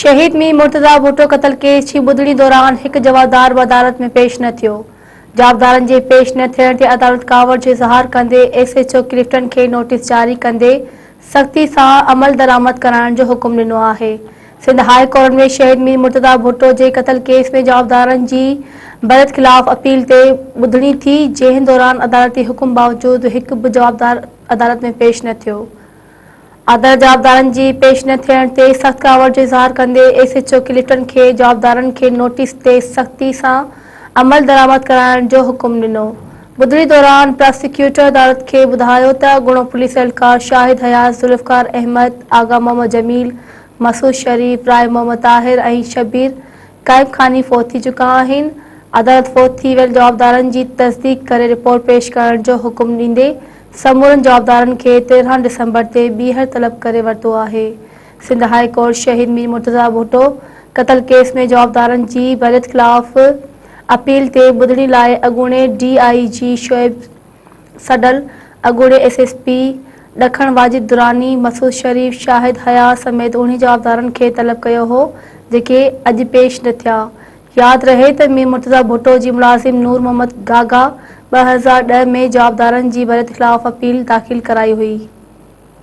شهيد مير مرتضيٰ ڀٽو قتل ڪيس جي ٻڌڻي دوران هڪ جوابدار به عدالت ۾ پيش نه ٿيو. جوابدارن جي پيش نه ٿيڻ تي عدالت ڪاوڙ جو اظهار ڪندي ايس ايڇ او ڪلفٽن کي نوٽيس جاري ڪندي سختي سان عملدرآمد ڪرائڻ جو حڪم ڏنو آهي. سنڌ هاء ڪورٽ ۾ شهيد مير مرتضيٰ ڀٽو جي قتل ڪيس ۾ جوابدارن جي بريت خلاف اپيل تي ٻڌڻي ٿي، جنهن دوران عدالتي حڪم باوجود هڪ به جوابدار عدالت ۾ پيش نه ٿيو. عدالت جوابدارن جي پيش نه ٿيڻ تي سخت ڪاوڙ جو اظهار ڪندي ايس ايڇ او ڪلفٽن کي جوابدارن کي نوٽيس تي سختي سان عملدرآمد ڪرائڻ جو حڪم ڏنو. ٻڌڻي دوران پراسيڪيوٽر عدالت کي ٻڌايو ته اڳوڻو پوليس اهلڪار شاهد حيات، ذوالفقار احمد، آغا محمد جميل، مسعود شريف، راء محمد طاهر ۽ شبير قائم خاني فوت ٿي چڪا آهن، عدالت فوت ٿي ويل جوابدارن جي تصديق ڪري رپورٽ پيش ڪرڻ جو حڪم ڏيندي سمورن جوابدارن کي 13 ڊسمبر تي ٻيهر طلب ڪري ورتو آهي. سنڌ هاء ڪورٽ شهيد مير مرتضيٰ ڀٽو قتل ڪيس ۾ جوابدارن جي بريت خلاف اپيل تي ٻڌڻي لاء اڳوڻي ڊي I جي شعيب سڊل، اڳوڻي ايس ايس پي ڏکڻ واجد دراني، مسعود شريف، شاهد حيات سميت اوڻيهه جوابدارن کي طلب ڪيو هو، جيڪي اڄ پيش نه ٿيا. ياد رهي ته مير مرتضيٰ ڀٽو جي ملازم نور محمد گاگا 2010 ۾ جوابدارن جي بريت خلاف اپيل داخل ڪرائي هئي.